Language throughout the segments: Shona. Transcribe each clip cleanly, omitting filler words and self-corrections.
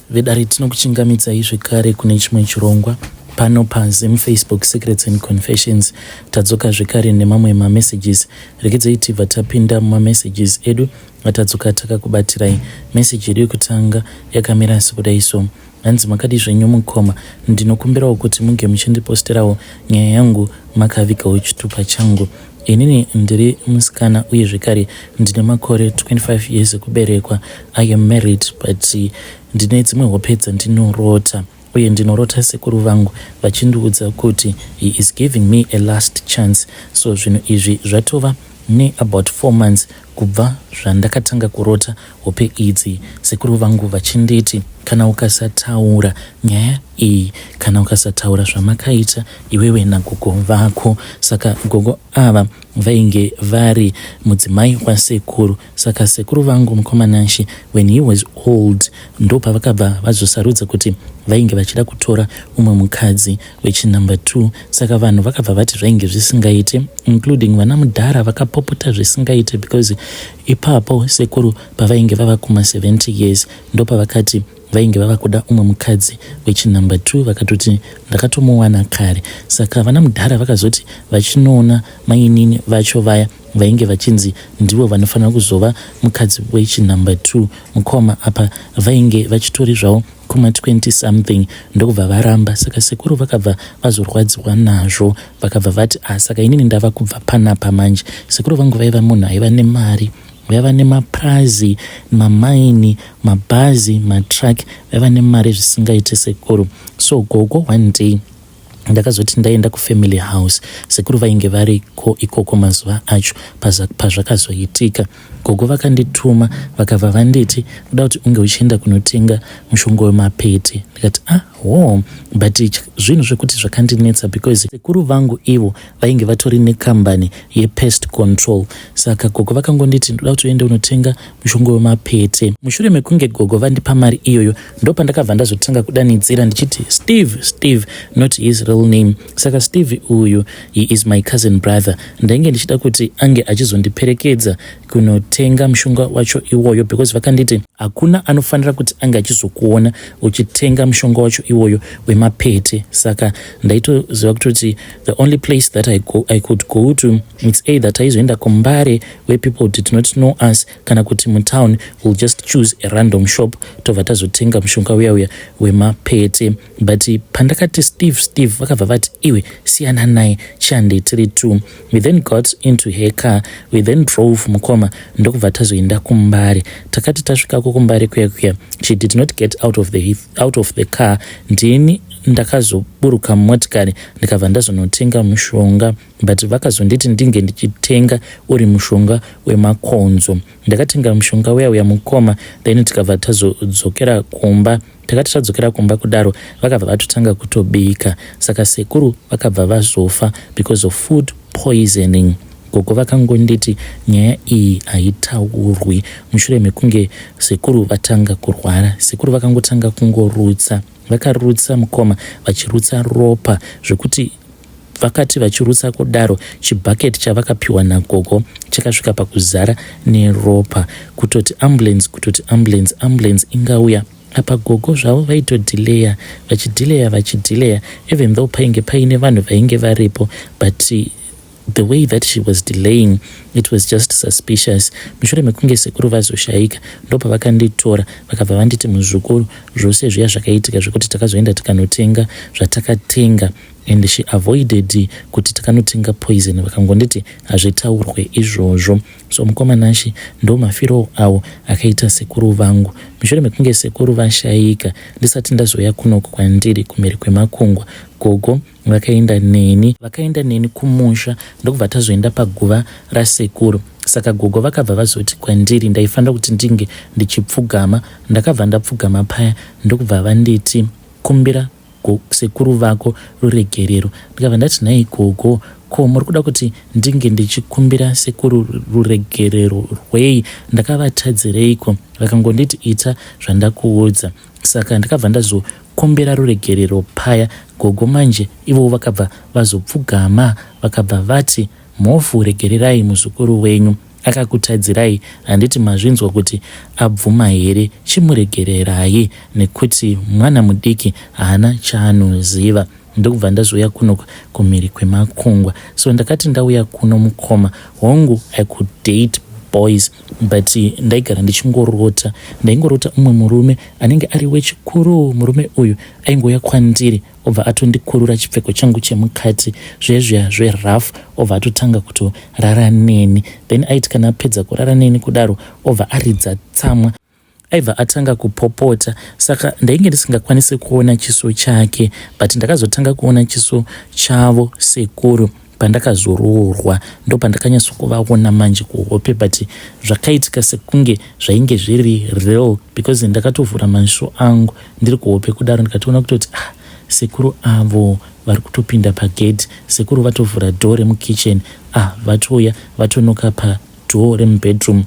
Vedare, tinokuchingamidzai zvekare kune chimwe chirongwa pano paZim Facebook Secrets and Confessions. Tadzoka zvekare nemamwe mamessages. Regedzai tibva tapinda mumamessages edu atadzoka takakubatirai. Message yedu yekutanga yakamira sekudai so. Hanzi makadii zvenyu mukoma, ndinokumbirawo kuti munge muchindiposterawo nyaya yangu makavigawo chitupa changu. Inini ndiri musikana uye zvekare ndine makore 25 years ekuberekwa. I am married but ndine dzimwe hope dzandinorota uye ndinorota sekuru vangu vachindiudza kuti he is giving me a last chance. So zvinhu izvi zvatova neabout 4 months kubva zvandakatanga kurota hope idzi, sekuru vangu vachinditi kana ukasataura nyaya iyi, kana ukasataura zvamakaita iwewe nagogo vako. Saka gogo ava vainge vari mudzimai wasekuru. Saka sekuru vangu mukoma Nashe, when he was old, ndopavakabva vazosarudza kuti vainge vachida kutora umwe mukadzi wechinumber 2. Saka vanhu vakabva vati zvainge zvisingaite, including vana mudhara vakapopota zvisingaite, because ipapo sekuru pavainge vava kuma 70 years, ndopavakati vainge vava kuda umwe mukadzi wechinumber 2. Vakatoti ndakatomuwana kare. Saka vana mudhara vakazoti vachinoona mainini vacho vaya vainge vachinzi ndivo vanofanira kuzova mukadzi wechinumber 2, mukoma, apa vainge vachitori zvavo kuma 20 something, ndokubva varamba. Saka sekuru vakabva vazorwadziwa nazvo, vakabva vati, "Ah, saka inini ndava kubva panapa manje." Sekuru vangu vaiva munhu aiva nemari, vaiva nemapurazi, mamaini, mabhazi, matruck, vaiva nemari zvisingaite sekuru. So gogo, one day ndakazoti ndaenda kufamily house, sekuru vainge variko ikoko mazuva acho pazvakazoitika. Gogo vakandituma, vakabva vanditi kuda kuti unge uchienda kunotenga mushonga wemapete. Ndikati, "Ah, ho." But zvinhu zvekuti zvakandinetsa because sekuru vangu ivo vainge vatori nekambani yepest control. Saka gogo vakangonditi ndoda kuti uende unotenga mushonga wemapete. Mushure mekunge gogo vandipa mari iyoyo, ndopandakabva ndazotanga kudanidzira ndichiti, "Steve, Steve," not his real name. Saka Steve uyu, he is my cousin brother. Ndainge ndichida kuti ange achizondiperekedza kunotenga mushonga wacho iwoyo, because vakanditi hakuna anofanira kuti ange achizokuona uchitenga mushonga wacho iwoyo wemapete. Saka ndaitoziva kutoti the only place that I could go to, it's either taizoenda kuMbare where people did not know us, kana kuti mutown we'll just choose a random shop, tobva tazotenga mushonga uya uya wemapete. But pandakati, "Steve, Steve," vakabva vati, "Iwe, siyana naye, chande tiri two." We then got into her car, we then drove, mukoma, ndokubva tazoenda kuMbare. Takati tasvikako kuMbare kuya kuya, she did not get out of the car. Ndini ndakazoburuka mumotikari, ndikabva ndazonotenga mushonga, but vakazonditi ndinge ndichitenga uri mushonga wemakonzo. Ndakatenga mushonga uya uya, mukoma, then tikabva tazodzokera kumba. Takati tadzokera kumba kudaro, vakabva vatotanga kutobika. Saka sekuru vakabva vazofa because of food poisoning. Gogo vakangonditi nyaya iyi haitaurwi. Mushure mekunge sekuru vatanga kurwara, sekuru vakangotanga kungorutsa. Vakarutsa, mukoma, vachirutsa ropa zvekuti vakati vachirutsa kudaro, chibhaketi chavakapiwa nagogo chakasvika pakuzara neropa. Kutoti ambulance, kutoti ambulance, ambulance ingauya apa gogo zvavo vaitodhileya, vachidhileya, vachidhileya, even though painge paine vanhu vainge varipo, but the way that she was delaying, it was just suspicious. Mushure mekunge sekuru vazoshayika, ndopavakanditora, vakabva vanditi, "Muzukuru, zvose zviya zvakaitika zvekuti takazoenda tikanotenga zvatakatenga," and she avoided kuti takanotenga poison. Vakangonditi hazvitaurwe izvozvo. So mukoma Nashe, ndo mafiro avo akaita sekuru vangu. Mushure mekunge sekuru vashayika, ndisati ndazoya kunoko kwandiri kumhiri kwemakungwa, gogo vakaenda neni kumusha, ndokubva tazoenda paguva rasekuru. Saka gogo vakabva vazoti kwandiri ndaifanira kuti ndinge ndichipfugama. Ndakabva ndapfugama paya, ndokubva vanditi, "Kumbira sekuru vako ruregerero." Ndikabva ndati, "Nhai gogo, ko muri kuda kuti ndinge ndichikumbira sekuru ruregerero rwei? Ndakavatadzireiko?" Vakangonditi, "Ita zvandakuudza." Saka ndakabva ndazokumbira ruregerero paya. Gogo manje ivo vakabva vazopfugama, vakabva vati, "Mhofu, regererai muzukuru wenyu." Akakutadzirai handiti mazvinzwa kuti abvuma here chimuregererai nekuti mwana mudiki haana chaanoziva. Ndokubva ndazouya kuno kumhiri kwemakungwa. So ndakati ndauya kuno mukoma, hongu I could date boys but ndaigara ndichingorota. Ndaingorota umwe murume anenge ari wechikuru. Murume uyu aingouya kwandiri obva atondikurura chipfeko changu chemukati zvezviya zverough, obva atotanga kutorara neni. Then aiti kana apedza kurara neni kudaro, obva aridza tsamwa, aibva atanga kupopota. Saka ndainge ndisingakwanisi kuona chiso chake, but ndakazotanga kuona chiso chavo sekuru pandakazoroorwa. Ndo pandakanyatsokuvaona manje kuhope, but zvakaitika sekunge zvainge zviri real because ndakatovhura maziso angu ndiri kuhope kudaro, ndikatoona kutoti, ah, sekuru avo vari kutopinda pagate. Sekuru vatovhura door remukitchen, ah, vatouya vatonoka padoor remubedroom.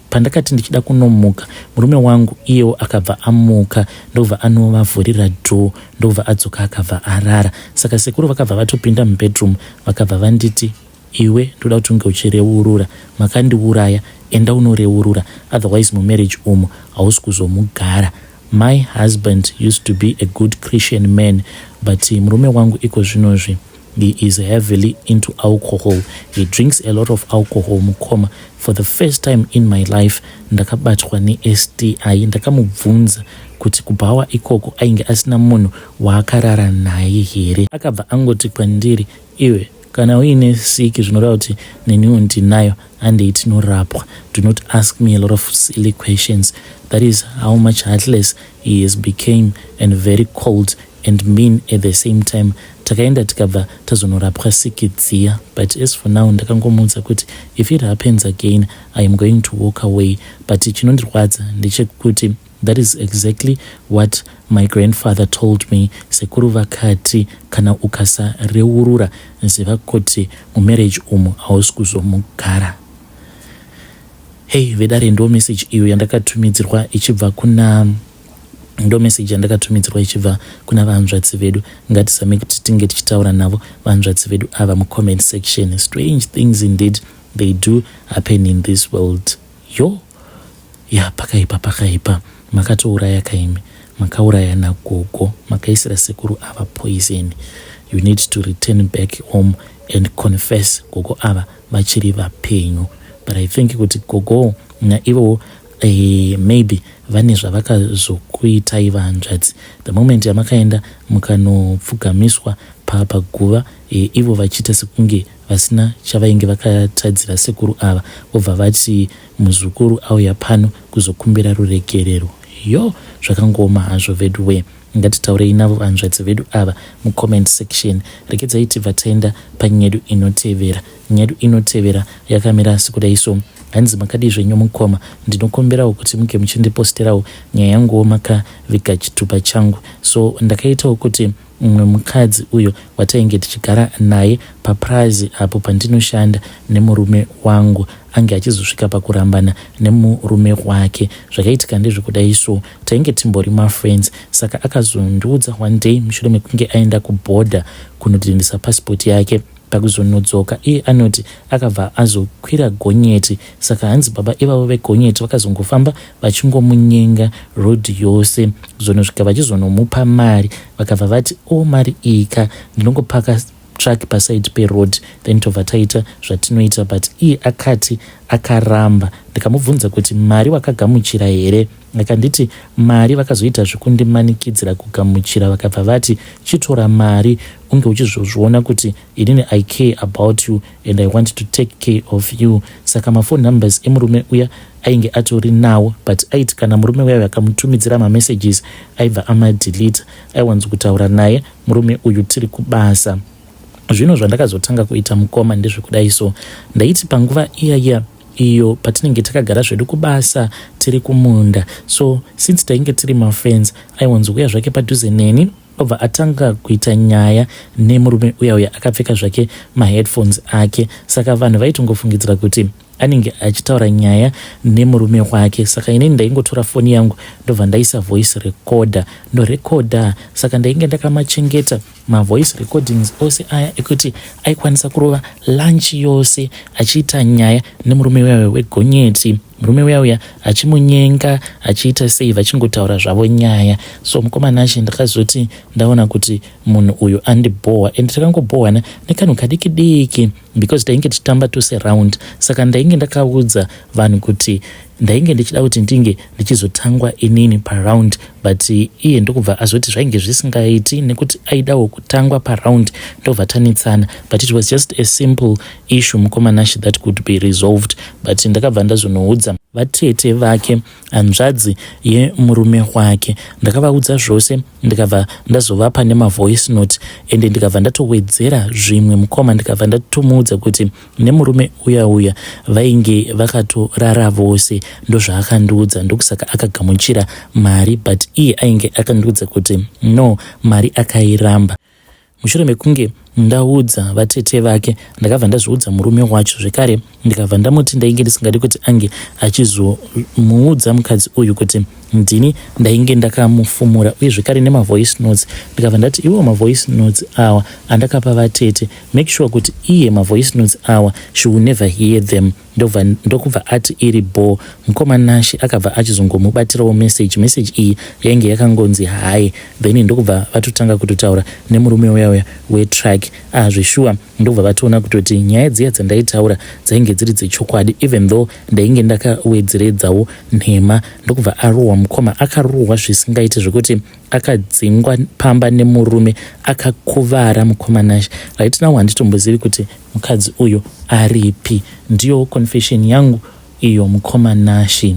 Pandakati ndichida kunomuka, murume wangu iyewo akabva amuka, ndobva anovavhurira door, ndobva adzoka akabva arara. Saka sekuru vakabva vatopinda mubedroom, vakabva vanditi, "Iwe, ndoda kuti unge uchireurura. Makandiuraya, enda unoreurura, otherwise mumarriage umu hausi kuzomugara." My husband used to be a good Christian man, but murume wangu iko zvinozvi he is heavily into alcohol. He drinks a lot of alcohol. Mukoma, for the first time in my life ndakabatwa neSTI. Ndakamubvunza kuti kubhawa ikoko ainge asina munhu waakarara naye here. Akabva angoti kwandiri, "Iwe, kana uine siki zvinoreva kuti neniwo ndinayo, handei tinorapwa. Do not ask me a lot of silly questions." That is how much heartless he has became and very cold and mean at the same time. Takaenda tikabva tazonorapwa siki dziya, but as for now ndakangomuudza kuti if it happens again, I am going to walk away. But chinondirwadza ndechekuti that is exactly what my grandfather told me. Sekuru vakati kana ukasareurura, ziva kuti mumarriage umu hausi kuzomugara. Hei vedare, ndo message iyo yandakatumidzirwa ichibva kuna, ndo message yandakatumidzirwa ichibva kuna vanzvadzi vedu. Ngatizame kuti tinge tichitaura navo vanzvadzi vedu ava mucomment section. Strange things indeed, they do happen in this world. Yo ya, pakaipa, pakaipa. Makatouraya kaimi, makauraya nagogo, makaisira sekuru ava poison. You need to return back home and confess gogo ava vachiri vapenyu. But I think kuti gogo naivowo maybe vane zvavakazokuitai vanzvadzi. The moment yamakaenda mukanopfugamiswa paguva, ivo vachiita sekunge vasina chavainge vakatadzira sekuru ava, vobva vati muzukuru auya pano kuzokumbira ruregerero. Yo, zvakangoma hazvo vedu we. Ngatitaurei navo vanzvadzi vedu ava mucomment section. Regedzai tibva taenda panyaya yedu inotevera. Nyaya yedu inotevera yakamira sekudai so. Hanzi, "Makadii zvenyu mukoma? Ndinokumbirawo kuti muge muchindiposterawo nyaya yanguwo makaviga chitupa changu. So ndakaitawo kuti mumwe mukadzi uyo watainge tichigara naye papurazi apo pandinoshanda nemurume wangu ange achizosvika pakurambana nemurume wake. Zvakaitika ndezvekudai so, tainge timbori mafriends, saka akazondiudza one day mushure mekunge aenda kubhodha kunodhindisa pasipoti yake. Pakuzonodzoka iye anoti akabva azokwira gonyeti. Saka hanzi baba ivavo vegonyeti vakazongofamba vachingomunyenga road yose, kuzonosvika vachizonomupa mari. Vakabva vati, 'O oh, mari ika ndinongopaka truck paside peroad, then tobva taita zvatinoita.' But iye akati akaramba. Ndikamubvunza kuti mari wakagamuchira here, akanditi mari vakazoita zvekundimanikidzira kugamuchira. Vakabva vati, 'Chitora mari unge uchizozviona kuti inini I care about you and I want to take care of you.' Saka maphone numbers emurume uya ainge atori nawo, but aiti kana murume uya akamutumidzira mamessages aibva amadelete. Aiwanzo kutaura naye murume uyu tiri kubasa. Zvino zvandakazotanga kuita mukoma ndezvekudai so, ndaiti panguva iya iyo patinenge takagara zvedu kubasa tiri kumunda, so since tainge tiri mafriends, aiwanzokuya zvake padhuze neni, obva atanga kuita nyaya nemurume uya uya akapfeka zvake maheadphones ake. Saka vanhu vaitongofungidzira kuti Anenge achitaura nyaya nemurume wake, saka inini ndaingotora foni yangu ndobva ndaisa voice recorder, ndorekodha. Saka ndainge ndakamachengeta mavoice recordings ose aya ekuti aikwanisa kurova lunch yose achiita nyaya nemurume uya wegonyeti, murume uya uya achimunyenga, achiita sei, vachingotaura zvavo nyaya. So mukomana achi ndakazoti ndaona kuti munhu uyu andibhohwa, and takangobhohwana nekanhu kadiki diki because tainge tichitamba tose round. Saka ndainge ndakaudza vanhu kuti ndainge ndichida kuti ndinge ndichizotangwa inini paround, but iye ndokubva azoti zvainge zvisingaiti nekuti aidawo kutangwa paround, ndobva tanetsana. But it was just a simple issue, mukomanashi, that could be resolved. But ndakabva ndazonoudza vatete vake, hanzvadzi yemurume wake. Ndakavaudza zvose, ndikabva ndazovapa nemavoice note, ende ndikabva ndatowedzera zvimwe, mukoma. Ndikabva ndatomuudza kuti nemurume uya uya vainge vakatorara vose, ndozvaakandiudza, ndokusaka akagamuchira mari. But iye ainge akandiudza kuti no, mari akairamba. Mushure mekunge ndaudza vatete vake, ndakabva ndazviudza murume wacho zvekare. Ndikabva ndamuti ndainge ndisingadi kuti ange achizomuudza mukadzi uyu kuti ndini ndainge ndakamufumura, uye zvekare nemavoice notes. Ndikabva ndati iwo mavoice notes awa andakapa vatete, make sure kuti iye mavoice notes awa, she will never hear them. Ndokubva ati iri bo. Mukoma Nashi, akabva achizongomubatirawo message. Message iyi yainge yakangonzi "Hi". Then ndokubva vatotanga kutotaura nemurume uya uya wetruck. Ah, zveshuwa, ndobva vatoona kutoti nyaya dziya dzandaitaura dzainge dziri dzechokwadi, even though ndainge ndakawedzeredzawo nhema. Ndokubva arohwa mukoma, akarohwa zvisingaiti, zvekuti akadzingwa pamba nemurume, akakuvara, mukoma Nashi. Right now handitombozivi kuti mukadzi uyu aripi. Ndiyo confession yangu iyo, mukoma Nashi.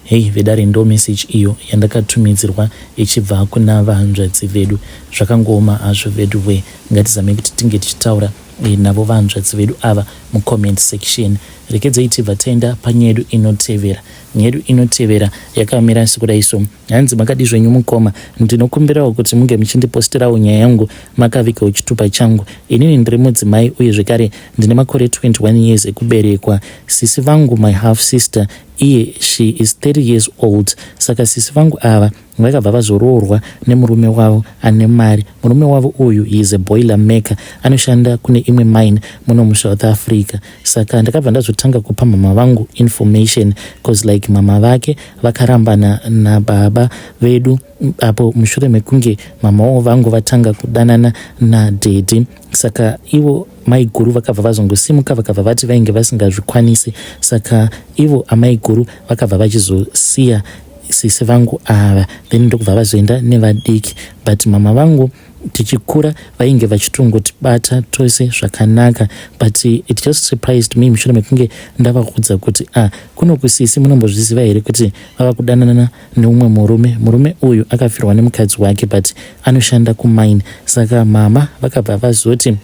Hei vedare, ndo message iyo yandakatumidzirwa ichibva kuna vanzvadzi vedu. Zvakangooma hazvo vedu we. Ngatizamei kuti tinge tichitaura navo vanzvadzi vedu ava mucomment section. Rekedzei tibva taenda panyaya yedu inotevera. Nyaya yedu inotevera yakamira sekudai so. Hanzi, "Makadi zvenyu mukoma? Ndinokumbirawo kuti munge muchindipostirawo nyaya yangu makavigawo chitupa changu. Inini ndiri mudzimai, uye zvekare ndine makore 21 years ekuberekwa. Sisi vangu, my half sister, iye she is 30 years old. Saka sisi vangu ava vakabva vazoroorwa nemurume wavo ane mari. Murume wavo uyu is a boiler maker, anoshanda kune imwe mine muno muSouth Africa. Saka ndakabva ndazotanga kupa mama vangu information, 'cause like mama vake vakarambana nababa vedu apo mushure mekunge mamawo vangu vatanga kudanana nadaddy. Saka ivo maiguru vakabva vazongosimuka, vakabva vati vainge vasingazvikwanisi. Saka ivo amaiguru vakabva vachizosiya sisi vangu ava, then ndokubva vazoenda nevadiki. But mama vangu tichikura vainge vachitongotibata tose zvakanaka. But it just surprised me mushure mekunge ndavaudza kuti, ah, kuno kusisi munombozviziva here kuti vava kudanana neumwe murume? Murume uyu akafirwa nemukadzi wake, but anoshanda kumine. Saka mama vakabva vazoti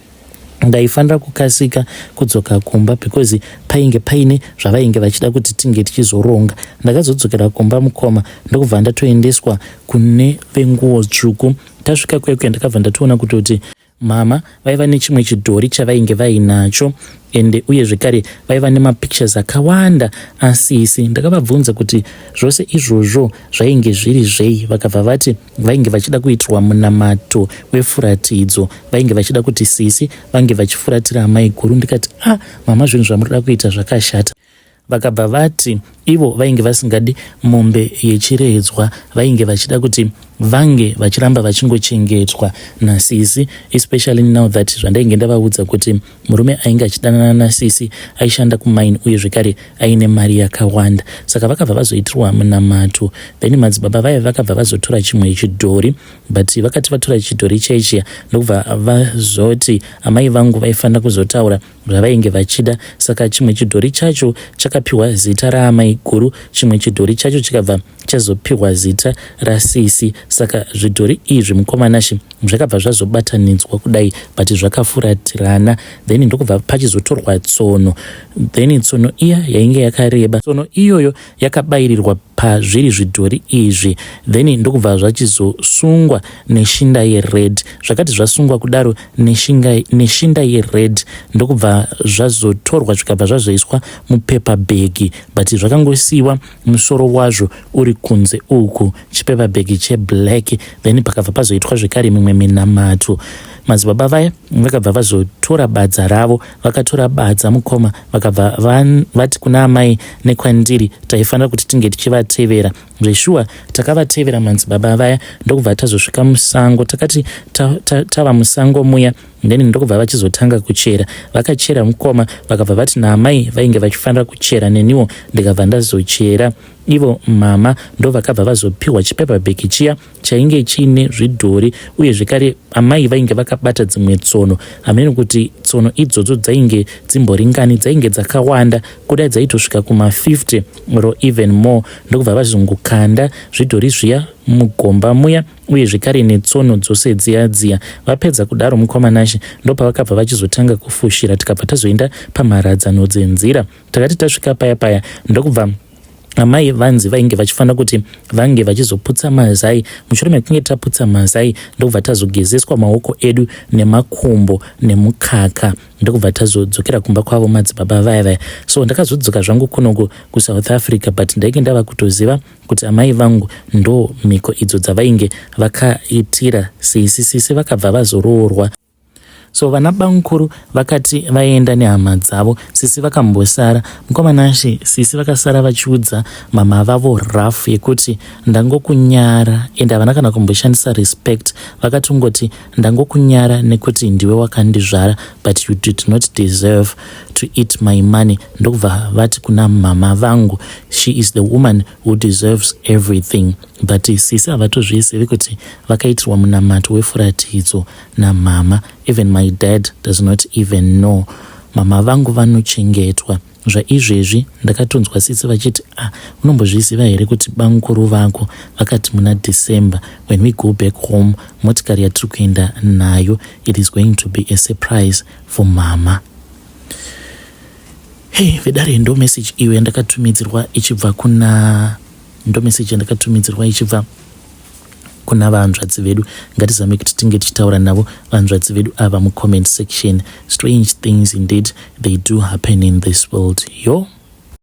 ndaifanira kukasika kudzoka kumba because painge paine zvavainge vachida kuti tinge tichizoronga. Ndakazodzokera kumba, mukoma, ndokubva ndatoendeswa kune venguo tsvuku. Tasvika kwekwe, ndakabva ndatoona kutoti mama vaiva nechimwe chidhori chavainge vainacho, ende uye zvekare vaiva nemapictures akawanda asisi. Ndakavabvunza kuti zvose izvozvo zvainge zviri zvei. Vakabva vati vainge vachida kuitirwa munamato wefuratidzo, vainge vachida kuti sisi vange vachifuratira amai guru. Ndikati, ah, mama, zvinhu zvamurida kuita zvakashata. Vakabva vati ivo vainge vasingadi mombe yechiredzwa, vainge vachida kuti vange vachiramba vachingochengetwa nasisi, especially now that zvandainge ndavaudza kuti murume ainge achidanana nasisi aishanda kumine, uye zvekare aine mari yakawanda. Saka vakabva vazoitirwa munamato. Then madzibaba vaya vakabva vazotora chimwe chidhori, but vakati vatora chidhori chaichiya, ndokubva vazoti amai vangu vaifanira kuzotaura zvavainge vachida. Saka chimwe chidhori chacho chakapiwa zita raamai guru, chimwe chidhori chacho chikabva chazopiwa zita rasisi. Saka zvidhori izvi, mukoma Nashe, zvakabva zvazobatanidzwa kudai, but zvakafuratirana. Then ndokubva pachizotorwa tsono. Then tsono iya yainge yakareba, tsono iyoyo yakabayirirwa pazviri zvidhori izvi. Then ndokubva zvachizosungwa neshinda yered. Zvakati zvasungwa kudaro neshinda yered, ndokubva zvazotorwa, zvikabva zvazoiswa mupaper bag, but zvakangosiyiwa musoro wazvo uri kunze uku, chipaper bag cheblack. Then pakabva pazoitwa zvekare mimwe minamato. Madzibaba vaya vakabva vazotora badza ravo. Vakatora badza, mukoma, vakabva vati kuna amai nekwandiri taifanira kuti tinge tichivatevera. Zveshuwa takavatevera madzibaba vaya, ndokubva tazosvika musango. Takati tava ta, ta musango muya, then ndokubva vachizotanga kuchera. Vakachera, mukoma, vakabva vati naamai vainge vachifanira kuchera, neniwo ndikabva ndazochera. Ivo mama ndo vakabva vazopiwa chipaper bag chiya chainge chiine zvidhori, uye zvekare amai vainge vakabata dzimwe tsono. Hameno kuti tsono idzodzo dzainge dzimboringani, dzainge dzakawanda, kudai dzaitosvika kuma50 or even more. Ndokubva vazongokanda zvidhori zviya mugomba muya, uye zvekare netsono dzose dziya dziya. Vapedza kudaro, mukoma Nashe, ndopavakabva vachizotanga kufushira. Tikabva tazoenda pamharadzano dzenzira. Takati tasvika paya paya, ndokubva amai vanzi vainge vachifanira kuti vange vachizoputsa mazai. Mushure mekunge taputsa mazai, ndokubva tazogezeswa maoko edu nemakumbo nemukaka, ndokubva tazodzokera kumba kwavo madzibaba vaya vaya. So ndakazodzoka zvangu kunoku kuSouth Africa, but ndainge ndava kutoziva kuti amai vangu ndo mhiko idzo dzavainge vakaitira sisi. Sisi vakabva vazoroorwa. So vana bamukuru vakati vaenda nehama dzavo, sisi vakambosara, mukoma Nashe. Sisi vakasara vachiudza mama vavo rough yekuti, "Ndangokunyara." Ende havana kana kumboshandisa respect. Vakatongoti, "Ndangokunyara nekuti ndiwe wakandizvara, but you did not deserve to eat my money." Ndokubva vati kuna mama vangu, "She is the woman who deserves everything." But sisi havatozvizivi kuti vakaitirwa munamato wefuratidzo namama. Even my dad does not even know. Mama vangu vanochengetwa zvaizvezvi. Ndakatonzwa sisi vachiti, "Ah, unombozviziva here kuti bamukuru vako vakati muna December, when we go back home, motikari yatiri kuenda nayo, it is going to be a surprise for mama?" Hey, vedare, ndo message iyo yandakatumidzirwa ichibva kuna, ndo message yandakatumidzirwa ichibva kuna vanzvadzi vedu. Ngatizame kuti tinge tichitaura navo vanzvadzi vedu ava mucomment section. Strange things indeed, they do happen in this world, yo.